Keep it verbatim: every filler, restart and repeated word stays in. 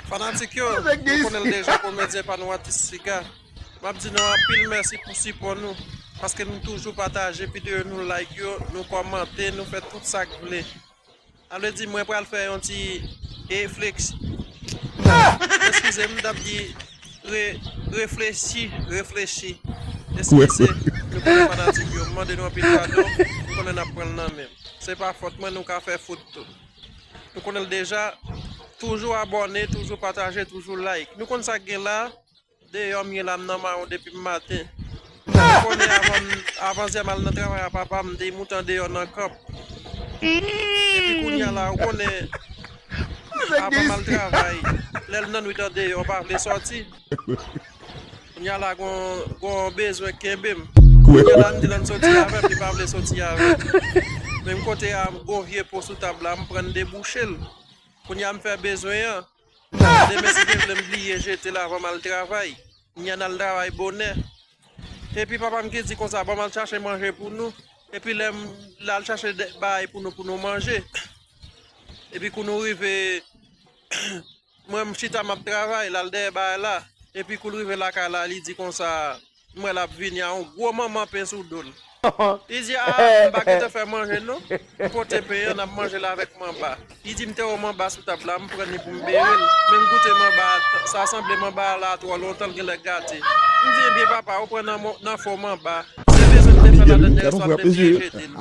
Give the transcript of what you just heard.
Fanatik yo, nou konnen l deja, komedyen pa nou, atis Siga. M ap di nou anpil mèsi pou sipò nou, paske nou toujou pataje videyo nou, like yo, nou kòmante, nou fè tout sa k vle. Sa vle di mwen pral fè yon ti refleksi. Eskize m, m t ap di re, reflechi, reflechi. Eskize, nou konnen fanatik yo, m mande nou anpil padon, m konnen n ap pran l nan men m. Se pa fòt mwen, nou ka fè fot tou. Nou konnen l deja, toujou abòne, toujou pataje, toujou like. Nou konn sa k gen la, deyò m ye la, m nan mawon depi m maten. Ou konnen avan, avan zyè m al nan travay a papa m, m te moute andeyò nan kanp. Epi kounye a la, ou konnen, avan m al travay, lè l nan nwit andeyò, m pa vle sòti. Kounye a la, gon, gon bezwen kenbe m. Kounye a la, m di l ann sòti avè m, li pa vle sòti avè m. Menm kote a, gon vye po sou tab la, m pran n debouche l. Kounye a, m fè bezwen an. Demen, si Dye vle, m bliye jete l avan m al travay. Kounye a, n al travay bonè. Epi papa m ki di konsa, ban m al chache manje pou nou. Epi lè m, l al chache de, bagay pou nou, pou nou manje. Epi kou nou rive, mwen m chita m ap travay, l al dèyè bagay la. Epi kou l rive lakay la, li di konsa, m wè l ap vini a yon gwo manman pen sou do l. Li di, a, m pa gentan fè manje non. M pote pen an, n ap manje l avèk manba. Li di m te wè manba sou tab la, m pran li pou m bere l. Men m goute manba a, sa sanble manba a la twò lontan, l genlè gate. M di, ebyen papa, ou pran nan, nan fon manba. Se bezwen m te fè ladan l, sa m te bliye jete l.